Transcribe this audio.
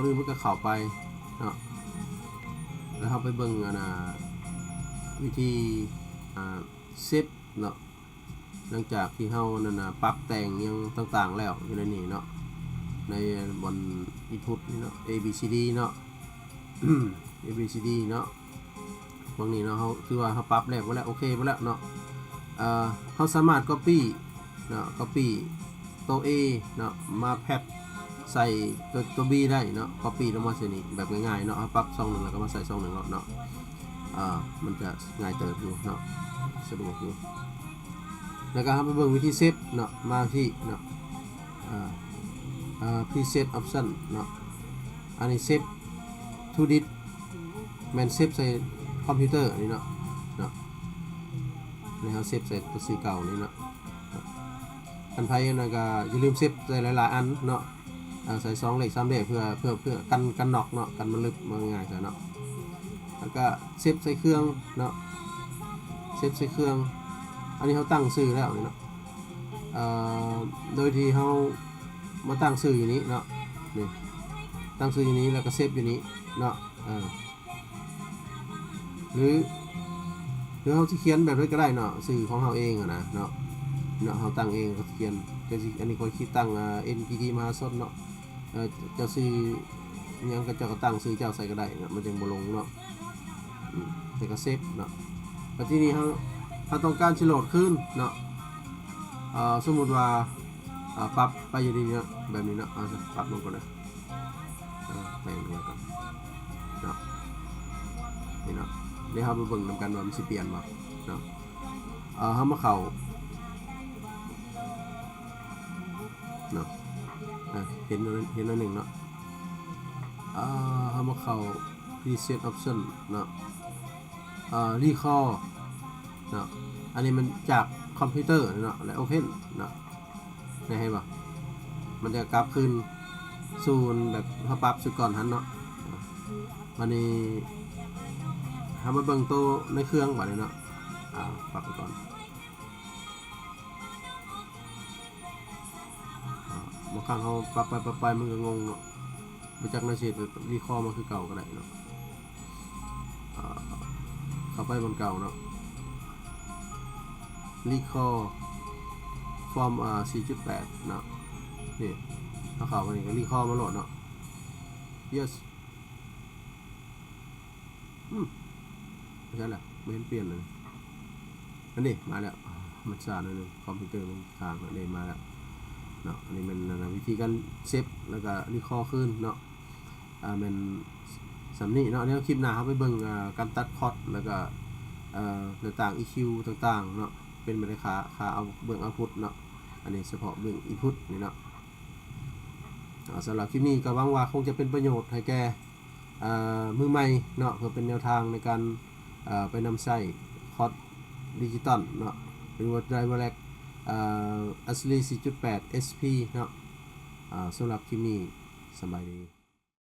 ຄືມັນກໍເຂົ້າໄປເນາະ ແລ້ວເຮົາໄປເບິ່ງອັນນ່າ ວິທີ ອ່າ ເຊັບເນາະ ຫຼັງຈາກທີ່ເຮົານັ້ນນະ ປັບແຕ່ງຫຍັງຕ່າງໆແລ້ວຢູ່ໃນນີ້ເນາະ ໃນບ່ອນ input ນີ້ເນາະ A B C D ເນາະ A B C D ເນາະ ພວກນີ້ເນາະ ເຮົາຖືວ່າເຮົາປັບແລ້ວ ເບິດແລ້ວ ໂອເຄເບິດແລ້ວເນາະ ເອີ ເຮົາສາມາດ copy ເນາະ copy ໂຕ A ເນາະ ມາ paste ໃສ່ໂຕ ໂຕ B ໄດ້ເນາະ copy ລົງມາໃສ່ນີ້ແບບງ່າຍໆເນາະ ເຮົາປັບຊ່ອງໜຶ່ງ ແລ້ວກໍມາໃສ່ຊ່ອງໜຶ່ງໂລດເນາະ ອ່າ ມັນຈະງ່າຍເຕີບຢູ່ເນາະ ສະດວກຢູ່ ແລ້ວກໍເຮົາໄປເບິ່ງວິທີເຊັບເນາະ ມາທີ່ເນາະ ອ່າ ອ່າ preset option ເນາະ ອັນນີ້ save to disk ແມ່ນເຊັບໃສ່ຄອມພິວເຕີນີ້ເນາະ ເນາະ ໃຫ້ເຮົາເຊັບໃສ່ໂຕຊື່ເກົ່ານີ້ເນາະ ຄັນໃຜອັນນັ້ນກໍຢ່າລືມເຊັບໃສ່ຫຼາຍໆອັນເນາະ ອ່າ ໃສ່ສອງເລກສາມເລກ ເພື່ອ ເພື່ອ ເພື່ອກັນ ກັນນັອກເນາະ ກັນມັນລຶບ ເວົ້າງ່າຍໆຊະເນາະ ແລ້ວກໍເຊັບໃສ່ເຄື່ອງເນາະ ເຊັບໃສ່ເຄື່ອງ ອັນນີ້ເຮົາຕັ້ງຊື່ແລ້ວນີ້ເນາະ ເອີ ໂດຍທີ່ເຮົາມາຕັ້ງຊື່ຢູ່ນີ້ເນາະ ນີ້ ຕັ້ງຊື່ຢູ່ນີ້ ແລ້ວກໍເຊັບຢູ່ນີ້ເນາະ ເອີ ຫຼື ຫຼືເຮົາຊິຂຽນແບບໃດກໍໄດ້ເນາະ ຊື່ຂອງເຮົາເອງຫັ້ນນະເນາະ ເນາະ ເຮົາຕັ້ງເອງ ເຮົາຂຽນ ແຕ່ຊິ ອັນນີ້ຂ້ອຍຄິດຕັ້ງ ເອີ NPT ມະຫາຊົນເນາະ ເອີ ເຈົ້າຊື່ຫຍັງກໍເຈົ້າກໍຕັ້ງຊື່ເຈົ້າໃສ່ກໍໄດ້ເນາະ ມັນຈັ່ງບໍ່ຫຼົງເນາະ ອືມ ແລ້ວກໍເຊັບເນາະ ແລ້ວທີນີ້ເຮົາ ເຮົາຕ້ອງການຊິໂຫຼດຄືນເນາະ ເອີ ສົມມຸດວ່າ ເອີ ປັບໄປຢູ່ນີ້ເນາະ ແບບນີ້ເນາະ ເອົາ ປັບລົງກ່ອນເດີ ເອີ ແປງລົງໄວ້ກ່ອນເນາະ ນີ້ເນາະ ດຽວເຮົາໄປເບິ່ງນຳກັນວ່າມັນຊິປ່ຽນບໍ່ເນາະ ເອີ ເຮົາມາເຂົ້າເນາະ ເອີ ເຫັນ ເຫັນໜ້ອຍໜຶ່ງເນາະ ເອີ ເຮົາມາເຂົ້າ preset option ເນາະ ເອີ recall ເນາະ ອັນນີ້ມັນຈາກຄອມພິວເຕີເນາະ ແລ້ວ open ເນາະ ນີ້ເຫັນບໍ່ ມັນຈະກັບຄືນສູ່ແບບເຮົາປັບຊຸດກ່ອນຫັ້ນເນາະ ບາດນີ້ເຮົາມາເບິ່ງໂຕໃນເຄື່ອງບາດນີ້ເນາະ ອ່າ ປັບໄປກ່ອນ ອ່າ ບາງຄັ້ງເຮົາປັບໄປປັບໄປມັນກໍງົງເນາະ ບໍ່ຈັກໜ້າຊິ recall ມາຄືເກົ່າກໍໄດ້ເນາະ ອ່າ ເຂົ້າໄປບ່ອນເກົ່າເນາະ recall from ອ່າ ສີ່ຈຸດແປດເນາະ ນີ້ ເຮົາເຂົ້າມານີ້ກໍ recall ມາໂລດເນາະ yes ອືມ ບໍ່ໃຊ່ລະ ບໍ່ເຫັນປ່ຽນເລີຍ ອັນນີ້ມາແລ້ວ ມັນຊ້າໜ້ອຍໜຶ່ງ ຄອມພິວເຕີມັນຄ້າງ ອັນນີ້ມາແລ້ວເນາະ ອັນນີ້ແມ່ນ ອັນ ວິທີການເຊັບ ແລ້ວກໍ recall ຄືນເນາະ ອ່າ ແມ່ນສ່ຳນີ້ເນາະ ດຽວຄລິບໜ້າເຮົາໄປເບິ່ງ ອ່າ ການຕັດຄອດ ແລ້ວກໍ ເອີ ໜ້າຕ່າງ EQ ຕ່າງໆເນາະ ເປັນແບບໃດ ຄ່າ ຄ່າເອົາເບື້ອງ output ເນາະ ອັນນີ້ສະເພາະເບື້ອງ input ນີ້ເນາະ ອ່າ ສຳລັບຄລິບນີ້ກໍຫວັງວ່າຄົງຈະເປັນປະໂຫຍດໃຫ້ແກ່ ອ່າ ມືໃໝ່ເນາະ ເພື່ອເປັນແນວທາງໃນການ ອ່າ ໄປນຳໃຊ້ຄອດດິຈິຕອນເນາະ ຫຼືວ່າ DriveRack ອ່າ Ashley ສີ່ຈຸດແປດ SP ເນາະ ອ່າ ສຳລັບຄລິບນີ້ ສະບາຍດີ.